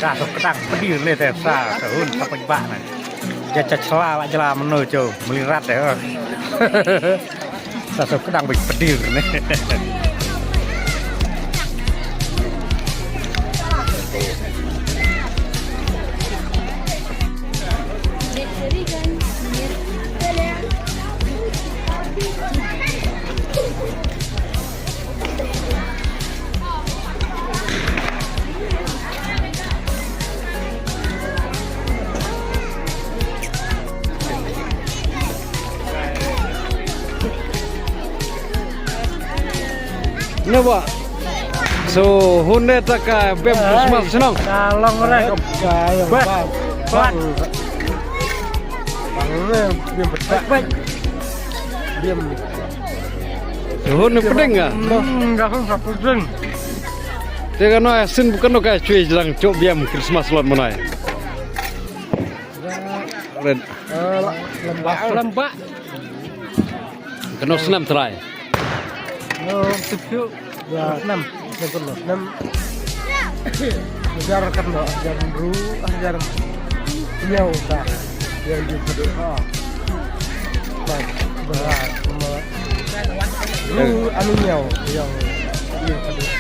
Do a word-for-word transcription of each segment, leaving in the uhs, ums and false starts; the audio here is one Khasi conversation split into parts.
Sa suk kdang pdir ne te sa sahun sa pynbak ne. Ja cha chla la jela mano cho melirat de. Sa suk kdang bik pdir ne. Naba. So, hunde taka bem Christmas senang. Ka long rek. Bat. Bat. Bem. Hun ni peding ka? Hmm, dah pun satu jeng. Te ka noi sin bukan ka chui jelang cuk biam Christmas lot menai. Red. Lembak, lembak. Kena senam try. No, tujuh. Ya, enam. Enam. Hajar kan lo, hajar ru, hajar nyau dah. Yang di kedua. Baik, berat, semua. Ru, anu nyau, yang di kedua.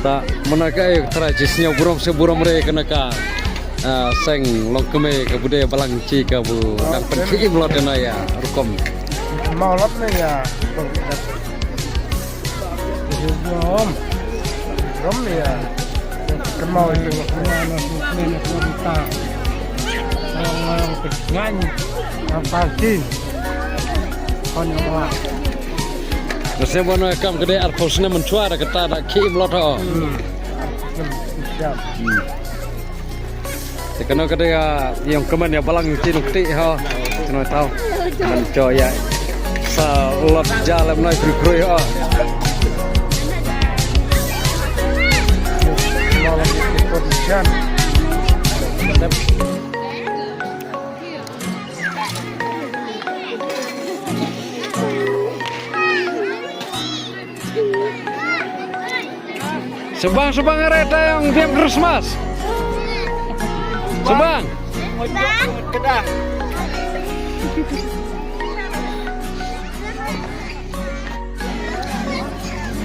Ta, mana ka, eh, try jis nyau burom se burom re kena ka. Ah, seng long kmie ka bude balang chi ka bu dang pynkhih im lot na ya rukom. Mau lot na ya. Rom. Rom ya. Kemau itu. Ngan. Apa sih? Kon yang wah. Nasi bono kam kede arpau snem menchua da kata da khih im lot ho. Hmm. Siap. Hmm. Te kano ka dei ka ïong kmen ïa balang ïong chin ïong kti ho. Kano tau. Man cho ïa sa lot ja lem noi krui krui ho. Subang, subang are ta ïong biam Christmas. Subang.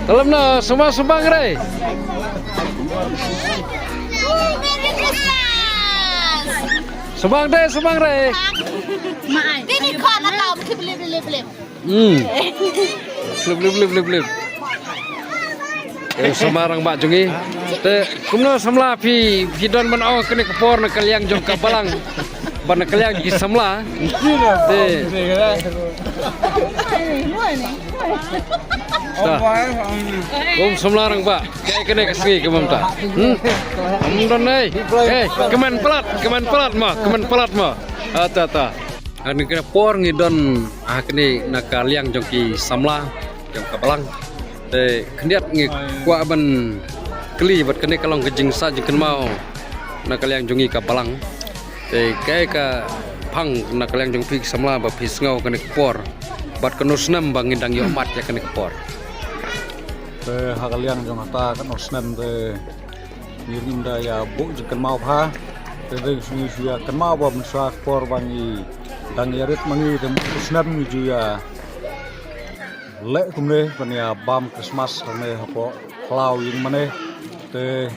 Dalam na, subang, subang are. Merry Christmas. Subang dei, subang are. Mai. Bini kha na kam, blip, blip, blip. Hmm. Blip, blip, blip, blip, blip. Eh, samla rangbah jong ngi. Te, kumno samla phi, phi don ban ong kane ka por na ka liang jong ka balang. Ban na ka liang ki samla. Te. Ta. Um samla rangbah. Kaei kane ka sngi ka mynta. Hmm. Am don nei. Eh, kmen palat, kmen palat mo, kmen palat mo. Ata, ata. Ha kane ka por ngi don ha kane na ka liang jong ki samla jong ka balang. Te khyndiat ngi kwah ban kylli bad kane ka long ka jingsah jingkynmaw na ka liang jong ngi ka balang. Te kaei ka phang na ka liang jong phi ki samla ba phi sngew kane ka por bad kano snem ba ngi dang ïoh mad ïa kane ka por. Te ha ka liang jong kata kano snem te Ngi ngim da ïa buh jingkynmaw bha. Te dei ngi shu ïa kynmaw ba mynshwa ka por ba ngi dang ïa rit ma ngi te mynta snem ngi ju ïa leh kumne ban ïa bam Christmas hangne hapoh khlaw ïing mane. Te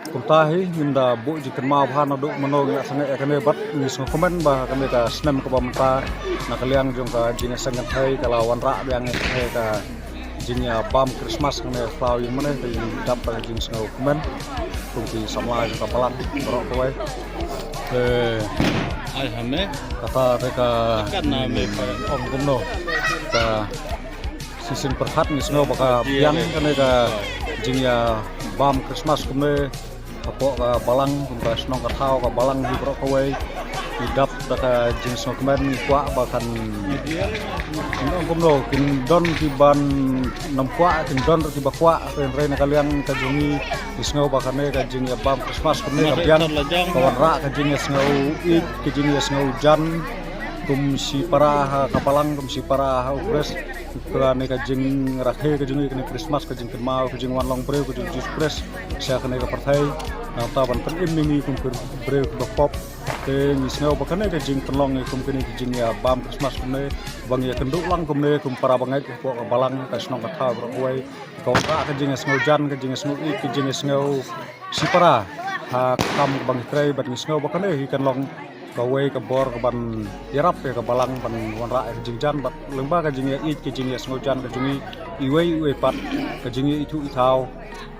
kumta hi ngim da buh jingkynmaw bha naduh mano ngi la sangeh ïa kane bad ngi sngewkmen ba kane ka snem kaba mynta na ka liang jong ka jingïaseng kynthei ka la wanrah biang ïa kane ka jingïabam Christmas hangne khlaw ïing mane te ngi dap ka jingsngewkmen kum ki samla jong ka balang baroh kawei. Te ai hangne kata te ka kan na me ka ong kumno ka shisien pyrkhat ngi sngew ba ka biang kane ka jingïabam Christmas kumne. Hapoh ka balang kum ka shnong ka thaw ka balang hi baroh kawei. Ngi dap da ka jingsngewkmen ngi kwah ba kan ong kumno kin don kiban nym kwah kin don ruh kiba kwah hynrei na ka liang ka jong ngi ngi sngew ba kane ka jingïabam Christmas kumne ka biang ka wanrah ka jingïasngew ïeit ka jingïasngew jan kum shi para ha ka balang kum shi para ha u Khrist. Kane ka jingrakhe ka jong ngi, kane Christmas, ka jingkynmaw ka jingwan long briew ka jong u Jisu Khrist sha kane ka pyrthei. Nangta ban pynim ïa ngi kum ki briew kiba pop. Te ngi sngew ba kane ka jingpynlong ïa kum kane ka jingïabam Christmas kumne, ba ngi ïakynduh lang kumne kum para bangeit hapoh ka balang, ka shnong ka thaw baroh kawei. Ka wanrah ka jingïasngewjan, ka jingïasngew ïeit, ka jingïasngew shipara ha ka kam kaba ngi trei, bad ngi sngew ba kane hi kan long kawei ka bor kaban ïarap ïa ka balang ban wanrah ïa ka jingjan bad lyngba ka jingïaieit, ka jingïasngewjan ka jong ngi iwei iwei pat, ka jingïaithuh ithaw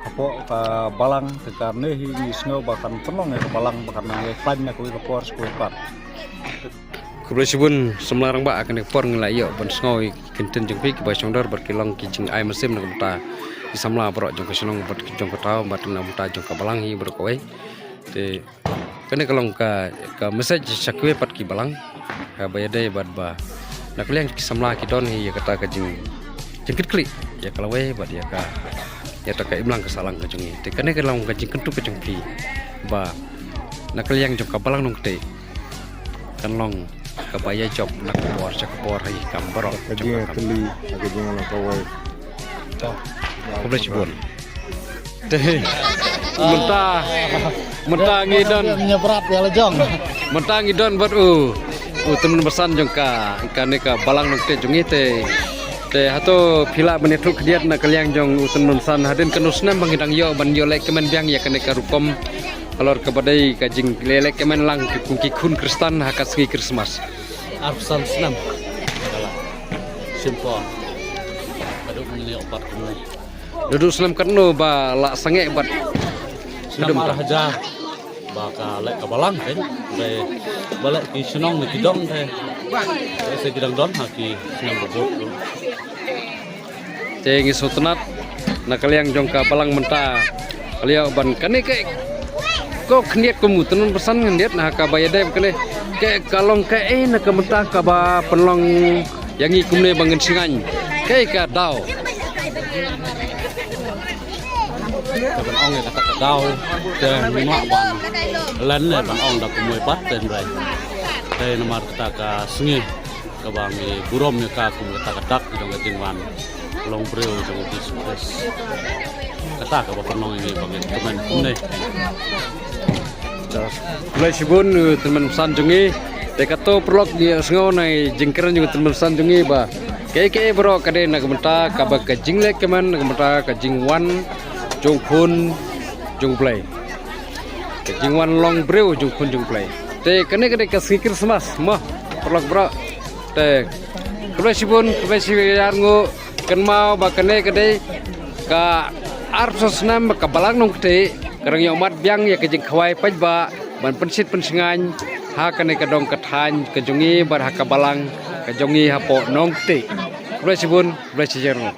hapoh ka balang. Te kane hi ngi sngew ba kan pynlong ïa ka balang ba kan nang ïai khlaiñ na kawei ka por sha kawei pat. Khublei shibun samla rangbah, ha kane ka por ngi la ïoh ban sngew ïa ki kyntien jong phi kiba shongdor bad ki long ki jingai mynsiem na ka bynta ki samla baroh jong ka shnong bad jong ka thaw bad na ka bynta jong ka balang hi baroh kawei. Te kane ka long ka, ka message sha kiwei pat ki balang, kaba ïadei bad ba na ka liang ki samla ki don hi ïa kata ka jing, jingkitkhlieh ïa ka lawei bad ïa ka, ïa kata ka imlang ka sahlang ka jong ngi. Te kane ka long ka jingkyntu ka jong phi ba na ka liang jong ka Balang Nongthieh kan long kaba ïa jop na ka bor sha ka bor ha ki kam baroh. Ka jingïatylli ha ka jingïalang kawei. Khublei shibun. Te mynta, mynta ngi don, mynta ngi don bad u, u tymmen basan jong ka, kane ka Balang Nongthieh jong ngi te. Te hato phi lah ban ïathuh khyndiat na ka liang jong u tymmen basan, hadien katno snem ba ngi dang ïoh ban ïoh lehkmen biang ïa kane ka rukom halor kaba dei ka jingleh lehkmen lang ki, ki khun Khristan ha ka sngi Christmas? Arphew san snem. Kala. Shim por. Haduh mynne ïoh pat kumne. Haduh snem katno ba la sangeh bad snem ar hajar ba ka leh ka balang te. Ba, ba leh ki shnong ne ki dong te. Te se ki dang don ha ki snem ba bud. Te ngi sngewtynnat na ka liang jong ka balang mynta. Ka liang ban kane ka, ko khyndiat kum u tymmen basan khyndiat na kaba ïadei bad kane. Ka, ka long kaei na ka bynta kaba pynlong ïa ngi kumne ba ngin shngaiñ? Kaei ka daw? Te ban ong ïa kata ka daw te ngim lah ban len ne ban ong da kumwei pat te hynrei te namar kata ka sngi kaba ngi burom ïa ka kum kata ka dak jong ka jingwan long briew jong u Jisu Khrist. Kata kaba pynlong ïa ngi ba ngin kmen kumne. Khublei shibun u tymmen basan jong ngi. Te kato paralok ngi ïohsngew na i jingkren jong u tymmen basan jong ngi ba kaei kaei baroh ka dei na ka bynta kaba ka jinglehkmen, na ka bynta ka jingwan jong khun jong U Blei. Ka jingwan long briew jong khun jong U Blei. Te kane ka dei ka sngi Christmas mo paralok baroh. Te khublei shibun, khublei shihajar nguh. Kynmaw ba kane ka dei ka arphew san snem ba ka Balang Nongthieh ka dang ïoh mad biang ïa ka jingkhawai paidbah ban pynshit pynshngaiñ ha kane ka dong ka thaiñ ka jong ngi bad ha ka balang ka jong ngi hapoh Nongthieh. Khublei shibun, khublei shihajar nguh.